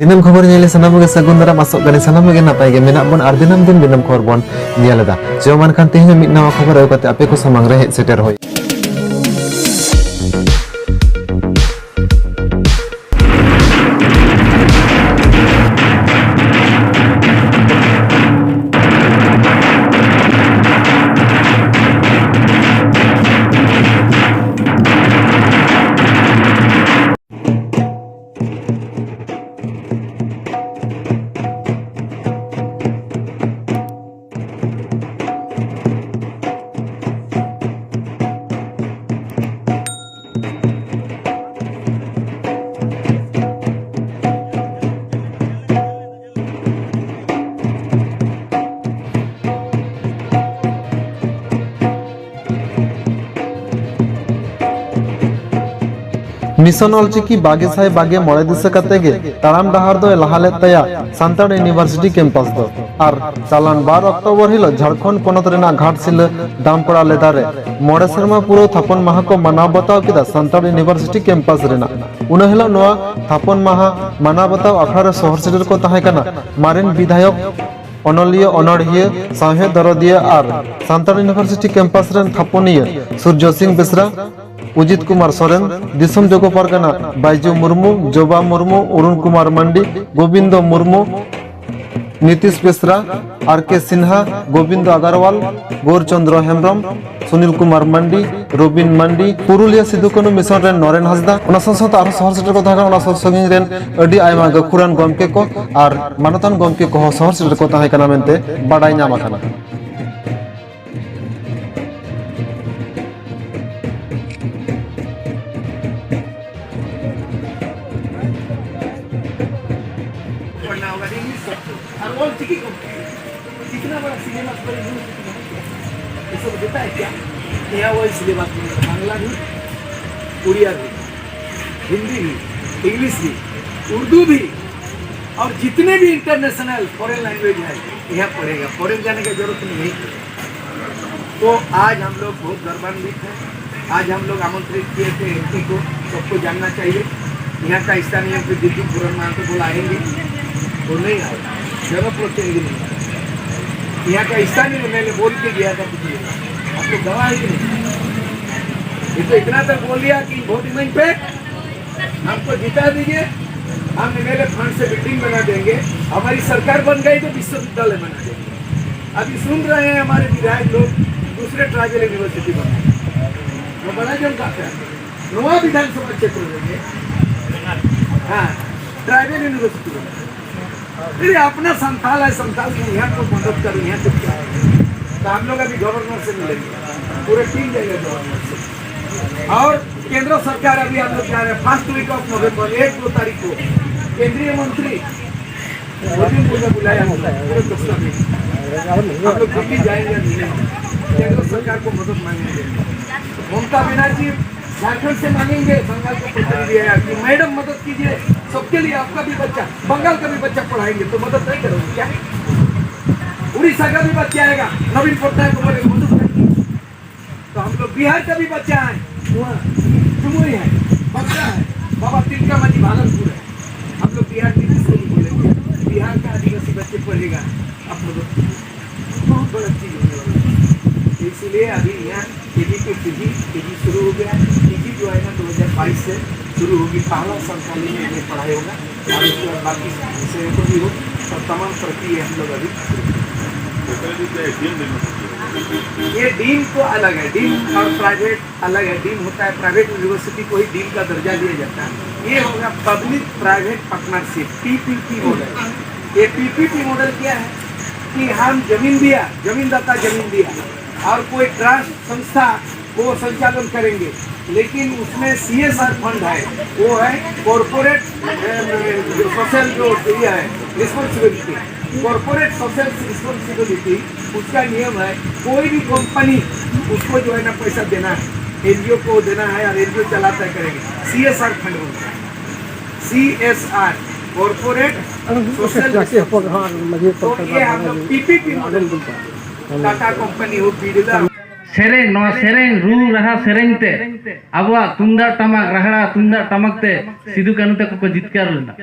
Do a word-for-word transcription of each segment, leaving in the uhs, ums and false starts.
ᱫᱤᱱᱟᱹᱢ ᱠᱷᱚᱵᱚᱨ ᱧᱮᱞ ᱥᱟᱱᱟᱢ ᱜᱮ ᱥᱟᱹᱜᱩᱱ ᱫᱟᱨᱟᱢ, ᱟᱥᱚᱜ ᱠᱟᱹᱱᱟᱹᱧ ᱥᱟᱱᱟᱢ ᱜᱮ ᱱᱟᱯᱟᱭ ᱜᱮ ᱢᱮᱱᱟᱜ ᱵᱚᱱ ᱟᱨ ᱫᱤᱱᱟᱹᱢ ᱫᱤᱱ ᱫᱤᱱᱟᱹᱢ ᱠᱷᱚᱵᱚᱨ ᱵᱚᱱ ᱧᱮᱞ ᱮᱫᱟ᱾ ᱪᱚ ᱢᱟ ᱮᱱᱠᱷᱟᱱ ᱛᱮᱦᱮᱧ ᱦᱚᱸ ᱢᱤᱫ ᱱᱟᱣᱟ ᱠᱷᱚᱵᱚᱨ ᱟᱹᱜᱩ ᱠᱟᱛᱮ ᱟᱯᱮ ᱠᱚ ᱥᱟᱢᱟᱝ ᱨᱮ ᱦᱮᱡ ᱥᱮᱴᱮᱨ ᱦᱩᱭ᱾ ᱢᱤᱥᱚᱱ ᱚᱞᱪᱤᱠᱤ ᱵᱟᱜᱮ ᱥᱟᱭ ᱵᱟᱜᱮ ᱢᱚᱬᱮ ᱫᱤᱥᱟᱹ ᱠᱟᱛᱮ ᱜᱮ ᱛᱟᱲᱟᱢ ᱰᱟᱦᱟᱨ ᱫᱚᱭ ᱞᱟᱦᱟ ᱞᱮᱫ ᱛᱟᱭᱟ ᱥᱟᱱᱛᱟᱲ ᱤᱭᱩᱱᱤᱵᱷᱟᱨᱥᱤᱴᱤ ᱠᱮᱢᱯᱟᱥ ᱫᱚ᱾ ᱟᱨ ᱪᱟᱞᱟᱱ ᱵᱟᱨ ᱚᱠᱴᱳᱵᱚᱨ ᱦᱤᱞᱳᱜ ᱡᱷᱟᱲᱠᱷᱚᱸᱰ ᱯᱚᱱᱚᱛ ᱨᱮᱱᱟᱜ ᱜᱷᱟᱴᱥᱤᱞᱟᱹ ᱫᱟᱢᱯᱟᱲᱟ ᱞᱮᱫᱟ ᱨᱮ ᱢᱚᱬᱮ ᱥᱮᱨᱢᱟ ᱯᱩᱨᱟᱹᱣ ᱛᱷᱟᱯᱚᱱ ᱢᱟᱦᱟ ᱠᱚ ᱢᱟᱱᱟᱣ ᱵᱟᱛᱟᱣ ᱠᱮᱫᱟ ᱥᱟᱱᱛᱟᱲ ᱤᱭᱩᱱᱤᱵᱷᱟᱨᱥᱤᱴᱤ ᱠᱮᱢᱯᱟᱥ ᱨᱮᱱᱟᱜ᱾ ᱩᱱᱟᱹ ᱦᱤᱞᱳᱜ ᱱᱚᱣᱟ ᱛᱷᱟᱯᱚᱱ ᱢᱟᱦᱟ ᱢᱟᱱᱟᱣ ᱵᱟᱛᱟᱣ ᱟᱠᱷᱲᱟ ᱨᱮ ᱥᱚᱦᱚᱨ ᱥᱮᱴᱮᱨ ᱠᱚ ᱛᱟᱦᱮᱸ ᱠᱟᱱᱟ ᱢᱟᱨᱮᱱ ᱵᱤᱫᱷᱟᱭᱚᱠ, ᱚᱱᱚᱞᱤᱭᱟᱹ, ᱚᱱᱚᱲᱦᱤᱭᱟᱹ, ᱥᱟᱶᱦᱮᱫ ᱫᱚᱨᱚᱫᱤᱭᱟᱹ ᱟᱨ ᱥᱟᱱᱛᱟᱲ ᱤᱭᱩᱱᱤᱵᱷᱟᱨᱥᱤᱴᱤ ᱠᱮᱢᱯᱟᱥ ᱨᱮᱱ ᱛᱷᱟᱯᱚᱱᱤᱭᱟᱹ ᱥᱩᱨᱡᱚ ᱥᱤᱝ ᱵᱮᱥᱨᱟ, ᱩᱡᱤᱛ ᱠᱩᱢᱟᱨ ᱥᱚᱨᱮᱱ, ᱫᱤᱥᱚᱢ ᱡᱳᱜᱚ ᱯᱟᱨᱜᱟᱱᱟ ᱵᱟᱭᱡᱩ ᱢᱩᱨᱢᱩ, ᱡᱚᱵᱟ ᱢᱩᱨᱢᱩ, ᱚᱨᱩᱬ ᱠᱩᱢᱟᱨ ᱢᱟᱱᱰᱤ, ᱜᱳᱵᱤᱱᱫᱚ ᱢᱩᱨᱢᱩ, ᱱᱤᱛᱤᱥ ᱵᱮᱥᱨᱟ, ᱟᱨ ᱠᱮ ᱥᱤᱱᱦᱟ, ᱜᱳᱵᱤᱱᱫᱚ ᱟᱜᱟᱨᱣᱟᱞ, ᱜᱳᱨᱪᱚᱱᱫᱨᱚ ᱦᱮᱢᱵᱨᱚᱢ, ᱥᱩᱱᱤᱞ ᱠᱩᱢᱟᱨ ᱢᱟᱱᱰᱤ, ᱨᱚᱵᱤᱱ ᱢᱟᱱᱰᱤ, ᱯᱩᱨᱩᱞᱤᱭᱟᱹ ᱥᱤᱫᱩ ᱠᱟᱹᱱᱦᱩ ᱢᱤᱥᱚᱱ ᱨᱮᱱ ᱱᱚᱨᱮᱱ ᱦᱟᱸᱥᱫᱟ, ᱚᱱᱟ ᱥᱟᱶ ᱥᱟᱶᱛᱮ ᱟᱨᱦᱚᱸ ᱥᱚᱦᱚᱨ ᱥᱮᱴᱮᱨ ᱠᱚ ᱛᱟᱦᱮᱸ ᱠᱟᱱᱟ ᱚᱱᱟ ᱥᱩᱨ ᱥᱟᱺᱜᱤᱧ ᱨᱮᱱ ᱟᱹᱰᱤ ᱟᱭᱢᱟ ᱜᱟᱹᱠᱷᱩᱲᱟᱱ ᱜᱚᱢᱠᱮ ᱠᱚ ᱟᱨ ᱢᱟᱱᱚᱛᱟᱱ ᱜᱚᱢᱠᱮ ᱠᱚᱦᱚᱸ ᱥᱚᱦᱚᱨ ᱥᱮᱴᱮᱨ ᱠᱚ ᱛᱟᱦᱮᱸ ᱠᱟᱱᱟ ᱢᱮᱱᱛᱮ ᱵᱟᱰᱟᱭ ᱧᱟᱢ ᱟᱠᱟᱱᱟ᱾ पढ़ना होगा, इंग्लिश सबको। और ऑल चिकी को, कितना बड़ा सिलेबस पर इंग्लिश की नहीं किया? ये सब देता है क्या? नया वही सिलेबस बनेगा, बांग्ला भी, उड़िया भी, हिंदी भी, इंग्लिश भी, उर्दू भी, और जितने भी इंटरनेशनल फॉरेन लैंग्वेज है, यह पढ़ेगा, फॉरेन जाने की जरूरत नहीं है। तो आज हम लोग बहुत गौरवान्वित हैं। आज हम लोग आमंत्रित किए थे एमपी को, सबको जानना चाहिए। यहाँ का स्थानीय प्रतिनिधि पूरन मान को बुलाएंगे, वो नहीं आए, जनप्रतिनिधि नहीं आए। यहाँ का स्थानीय एमएलए बोल के गया था, कुछ नहीं। आप लोग गवाह ही नहीं। ये तो इतना तक बोल दिया कि वोट नहीं पे हमको जिता दीजिए, हम एमएलए फंड से बिल्डिंग बना देंगे। हमारी सरकार बन गई तो विश्वविद्यालय बना देंगे। अभी सुन रहे हैं हमारे विधायक लोग दूसरे ट्राइबल यूनिवर्सिटी बनाए, वो बड़ा जनता है। नवा विधानसभा क्षेत्र में हाँ, ट्राइबल यूनिवर्सिटी बनाए। फिर अपना संथाल है, संथाल को यहाँ को मदद करो, यहाँ को क्या है? तो हम लोग अभी गवर्नर से मिलेंगे, पूरे टीम जाएगा गवर्नर से। और केंद्र सरकार अभी हम लोग जा रहे हैं, फर्स्ट वीक ऑफ नवंबर, एक दो तारीख को केंद्रीय मंत्री मोदी को बुलाया, पूरे दस्ता में हम लोग दिल्ली जाएंगे, मिलेंगे, केंद्र सरकार को मदद मांगेंगे। ममता बनर्जी झारखंड से मांगेंगे, बंगाल को प्रतिनिधि है कि मैडम मदद कीजिए, सबके लिए, आपका भी बच्चा, बंगाल का भी बच्चा पढ़ाएंगे, तो मदद नहीं करोगे क्या? उड़ीसा का भी बच्चा आएगा, नवीन पटनायक को बोले मदद करिए। तो हम लोग बिहार का भी बच्चा है, वहाँ डुमरी है, बंगला है, बाबा तिलका मांझी भागलपुर है। हम लोग बिहार के किसको भी बोलेंगे, बिहार का आदिवासी बच्चे पढ़ेगा, आप मदद कीजिए। बहुत बड़ा चीज होने वाला है। तो इसीलिए अभी यहाँ केजी टू पीजी, पीजी शुरू हो गया। पीजी जो है ना, दो हज़ार बाईस से शुरू होगी, पहला संताली में ये पढ़ाई होगा। और उसके बाद बाकी विषयों को भी हो, और तमाम तरक्की ये हम लोग अभी शुरू करेंगे। ये डीम तो अलग है, डीम और प्राइवेट अलग है। डीम होता है, प्राइवेट यूनिवर्सिटी को ही डीम का दर्जा दिया जाता है। ये होगा public private partnership, PPP model. ये पीपीपी मॉडल क्या है कि हम जमीन दिया, जमीन दाता जमीन दिया और कोई ट्रस्ट संस्था वो संचालन करेंगे, लेकिन उसमें सीएसआर फंड है, वो है कॉरपोरेट सोशल जो ये है, रिस्पॉन्सिबिलिटी। कॉरपोरेट सोशल रिस्पॉन्सिबिलिटी, उसका नियम है, कोई भी कंपनी उसको जो है ना पैसा देना है, एनजीओ को देना है और एनजीओ चलाता है, करेंगे। सीएसआर फंड बोलते हैं, सीएसआर, कॉरपोरेट सोशल। तो ये हम लोग पीपीपी मॉडल बोलते हैं। टाटा कंपनी हो, बिरला ᱥᱮᱨᱮᱧ, ᱱᱚᱣᱟ ᱥᱮᱨᱮᱧ, ᱨᱩ ᱨᱟᱦᱟ ᱥᱮᱨᱮᱧ ᱛᱮ ᱟᱵᱚᱣᱟᱜ ᱛᱩᱢᱫᱟᱜ ᱴᱟᱢᱟᱠ, ᱨᱟᱦᱲᱟ ᱛᱩᱢᱫᱟᱜ ᱴᱟᱢᱟᱠ ᱛᱮ ᱥᱤᱫᱩ ᱠᱟᱹᱱᱦᱩ ᱛᱟᱠᱚ ᱠᱚ ᱡᱤᱛᱠᱟᱹᱨ ᱞᱮᱱᱟ᱾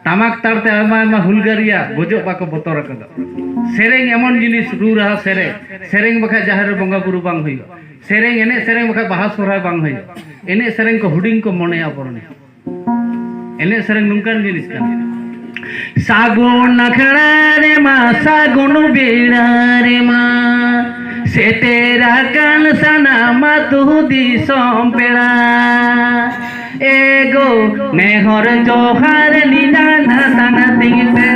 ᱴᱟᱢᱟᱠ ᱛᱟᱲ ᱛᱮ ᱟᱭᱢᱟ ᱟᱭᱢᱟ ᱦᱩᱞᱜᱟᱹᱨᱤᱭᱟ ᱜᱚᱡᱚᱜ ᱵᱟᱠᱚ ᱵᱚᱛᱚᱨ ᱟᱠᱟᱫᱟ᱾ ᱥᱮᱨᱮᱧ ᱮᱢᱚᱱ ᱡᱤᱱᱤᱥ, ᱨᱩ ᱨᱟᱦᱟ ᱥᱮᱨᱮᱧ, ᱥᱮᱨᱮᱧ ᱵᱟᱠᱷᱟᱡ ᱡᱟᱦᱮᱨ ᱨᱮ ᱵᱚᱸᱜᱟ ᱵᱩᱨᱩ ᱵᱟᱝ ᱦᱩᱭᱩᱜᱼᱟ᱾ ᱥᱮᱨᱮᱧ ᱮᱱᱮᱡ ᱥᱮᱨᱮᱧ ᱵᱟᱠᱷᱟᱡ ᱵᱟᱦᱟ ᱥᱚᱦᱨᱟᱭ ᱵᱟᱝ ᱦᱩᱭᱩᱜᱼᱟ᱾ ᱮᱱᱮᱡ ᱥᱮᱨᱮᱧ ᱠᱚ ᱦᱩᱰᱤᱧ ᱠᱚ ᱢᱚᱱᱮᱭᱟ ᱵᱚᱨᱚᱱ᱾ ᱮᱱᱮᱡ ᱥᱮᱨᱮᱧ ᱱᱚᱝᱠᱟᱱ ᱡᱤᱱᱤᱥ ᱠᱟᱱᱟ᱾ ᱥᱟᱹᱜᱩᱱ ᱟᱠᱷᱲᱟ ᱨᱮᱢᱟ, ᱥᱟᱹᱜᱩᱱ ᱵᱮᱲᱟ ᱨᱮᱢᱟ, ᱥᱮᱴᱮᱨ ᱟᱠᱟᱱ ᱥᱟᱱᱟᱢ ᱟᱹᱛᱩ ᱫᱤᱥᱚᱢ ᱯᱮᱲᱟ᱾ ᱮᱜᱳ ᱱᱮᱦᱚᱨ ᱡᱚᱦᱟᱨ ᱱᱤᱱᱟᱱ ᱦᱟᱛᱟᱝ ᱛᱤᱧ ᱯᱮ᱾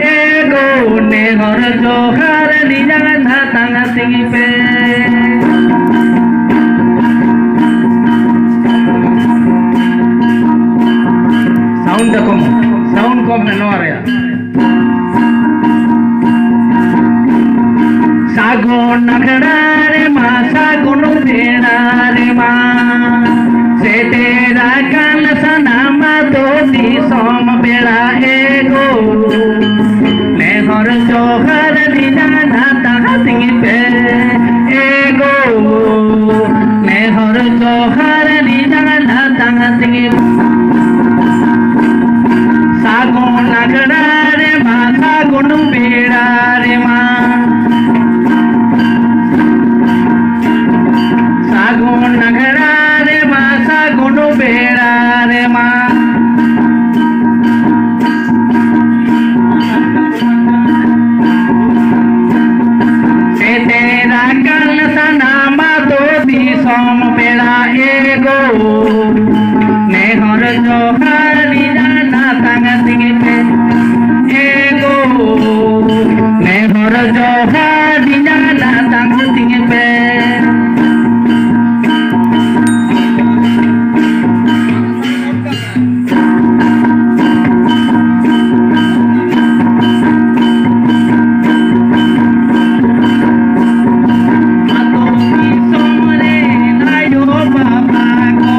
ᱮᱜᱳ ᱱᱮᱦᱚᱨ ᱡᱚᱦᱟᱨ ᱱᱤᱱᱟᱱ ᱦᱟᱛᱟᱝ ᱛᱤᱧ ᱯᱮ᱾ ᱥᱟᱣᱩᱱᱰ ᱠᱚᱢ, ᱥᱟᱣᱩᱱᱰ ᱠᱚᱢ ᱢᱮ ᱱᱚᱣᱟ ᱨᱮᱭᱟᱜ᱾ ᱥᱟᱹᱜᱩᱱ ᱟᱠᱷᱲᱟ ᱨᱮᱢᱟ, ᱥᱟᱹᱜᱩᱱ ᱵᱮᱲᱟ ᱨᱮᱢᱟ, ᱥᱮᱴᱮᱨ ᱟᱠᱟᱱ ᱥᱟᱱᱟᱢ ᱟᱛᱳ ᱫᱤᱥᱚᱢ ᱯᱮᱲᱟ᱾ ᱮᱜᱳ ᱱᱮᱦᱚᱨ ᱡᱚᱦᱟᱨ ᱱᱤᱱᱟᱱ ᱦᱟᱛᱟᱝ ᱛᱤᱧ ᱯᱮ᱾ ᱮᱜᱳ ᱱᱮᱦᱚᱨ ᱡᱚᱦᱟᱨ ᱱᱤᱱᱟᱱ ᱦᱟᱛᱟᱝ ᱛᱤᱧ ᱯᱮ᱾ ᱥᱟᱹᱜᱩᱱ ᱟᱠᱷᱲᱟ ᱨᱮᱢᱟ, ᱥᱟᱹᱜᱩᱱ ᱵᱮᱲᱟ ᱨᱮᱢᱟ, ᱥᱟᱹᱜᱩᱱ ᱟᱠᱷᱲᱟ ᱨᱮᱢᱟ, ᱥᱟᱹᱜᱩᱱ ᱵᱮᱲᱟ ᱨᱮᱢᱟ᱾ ᱥᱮᱴᱮᱨ ᱟᱠᱟᱱ ᱥᱟᱱᱟᱢ ᱟᱛᱳ ᱫᱤᱥᱚᱢ ᱯᱮᱲᱟ᱾ ᱮᱜᱳ ᱱᱮᱦᱚᱨ ᱡᱚᱦᱟᱨ ᱱᱤᱱᱟᱱ ᱦᱟᱛᱟᱝ ᱛᱤᱧ ᱯᱮ᱾ ᱮᱜᱳ ᱱᱮᱦᱚᱨ ᱡᱚᱦᱟᱨ ᱱᱤᱱᱟᱱ ᱦᱟᱛᱟᱝ ᱛᱤᱧ ᱯᱮ᱾ ᱟᱛᱳ ᱫᱤᱥᱚᱢ ᱨᱮᱱ ᱟᱭᱳ ᱵᱟᱵᱟ ᱠᱚ,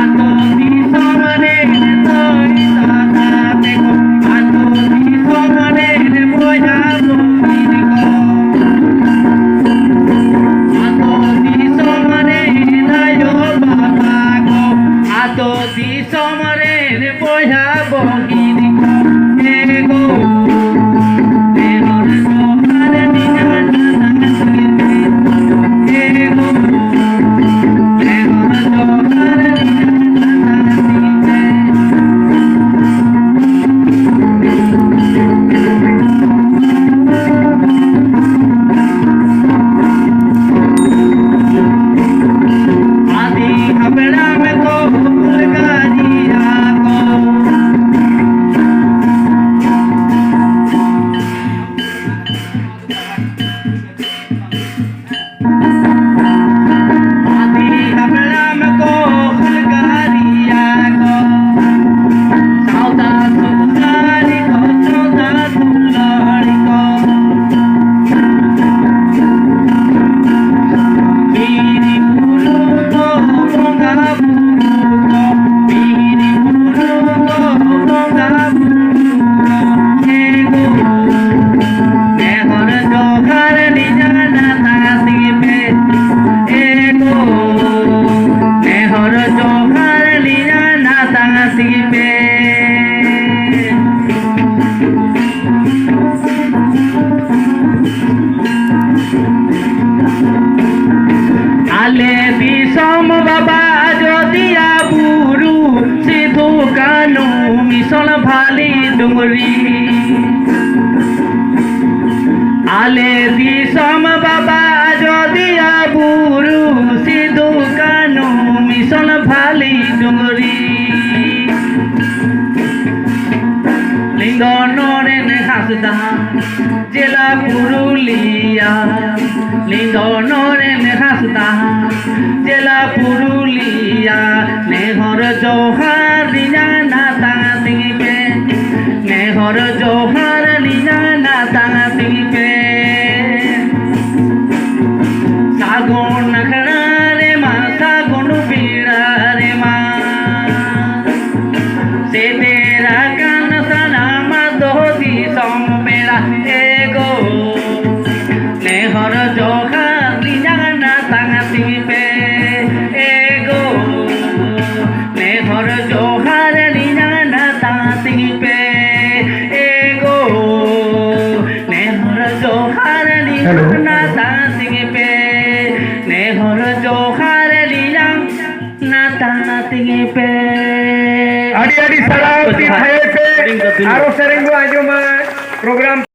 ᱟᱛᱳ ᱫᱤᱥᱚᱢ ᱨᱮᱱ ᱫᱟᱹᱭ ᱫᱟᱫᱟ ᱛᱮᱠᱚ, ᱟᱛᱳ ᱫᱤᱥᱚᱢ ᱨᱮᱱ ᱵᱚᱭᱦᱟ ᱵᱩᱦᱤᱱ ᱠᱚ᱾ ᱛᱟᱢ ᱵᱟᱵᱟ ᱟᱡᱚᱫᱤᱭᱟ ᱵᱩᱨᱩ, ᱥᱤᱫᱷᱩ ᱠᱟᱹᱱᱦᱩ ᱢᱤᱥᱚᱱ ᱵᱷᱟᱞᱤ ᱰᱩᱝᱨᱤ᱾ ᱟᱞᱮ ᱫᱤᱥᱚᱢ ᱵᱟᱵᱟ ᱟᱡᱚᱫᱤᱭᱟ ᱵᱩᱨᱩ, ᱥᱤᱫᱷᱩ ᱠᱟᱹᱱᱦᱩ ᱢᱤᱥᱚᱱ ᱵᱷᱟᱞᱤ ᱰᱩᱝᱨᱤ᱾ ᱞᱤᱸᱫᱚᱱ ᱨᱮᱱ ᱦᱟᱸᱥᱫᱟ ᱡᱮᱞᱟ ᱯᱩᱨᱩᱞᱤᱭᱟ, ᱞᱤᱸᱫᱚᱱ ᱨᱮᱱ ᱦᱟᱸᱥᱫᱟ ᱡᱮᱞᱟ ᱯᱩᱨᱩᱞᱤᱭᱟ᱾ ᱱᱮᱦᱚᱨ ᱡᱚᱦᱟᱨ ᱞᱤᱧᱟ ᱱᱟᱛᱟᱝ ᱛᱤᱧ ᱯᱮ, ᱱᱮᱦᱚᱨ ᱡᱚᱦᱟᱨ ᱞᱤᱧᱟ ᱱᱟᱛᱟᱝ ᱛᱤᱧ ᱯᱮ᱾ ᱥᱟᱹᱜᱩᱱ ᱟᱠᱷᱲᱟ ᱨᱮᱢᱟ, ᱥᱟᱹᱜᱩᱱ ᱵᱮᱲᱟ ᱨᱮᱢᱟ, ᱥᱮᱴᱮᱨ ᱟᱠᱟᱱ ᱥᱟᱱᱟᱢ ᱫᱚ ᱫᱤᱥᱚᱢ ᱯᱮᱲᱟ ᱮᱜᱳ᱾ ᱱᱮᱦᱚᱨ ᱡᱚᱦᱟᱨ ᱞᱤᱧᱟ ᱱᱟᱛᱟᱝ ᱛᱤᱧ ᱯᱮ ᱮᱜᱳ᱾ ᱱᱮᱦᱚᱨ ᱡᱚᱦᱟᱨ ᱞᱤᱧᱟ ᱱᱟᱛᱟᱝ ᱛᱤᱧ ᱯᱮ ᱮᱜᱳ᱾ ᱱᱮᱦᱚᱨ ᱡᱚᱦᱟᱨ ᱞᱤᱧᱟ ᱦᱮᱞᱳ᱾ ᱱᱟᱛᱟᱝ ᱛᱤᱧ ᱯᱮ᱾ ᱱᱮᱦᱚᱨ ᱡᱚᱦᱟᱨ ᱞᱤᱧᱟ ᱱᱟᱛᱟᱝ ᱛᱤᱧ ᱯᱮ᱾ ᱟᱹᱰᱤ ᱟᱹᱰᱤ ᱥᱟᱨᱦᱟᱣ, ᱛᱤ ᱛᱷᱟᱭᱚ ᱯᱮ᱾ ᱟᱨᱚ ᱥᱮᱨᱮᱧ ᱵᱚ ᱟᱸᱡᱚᱢᱟ᱾ ᱯᱨᱳᱜᱨᱟᱢ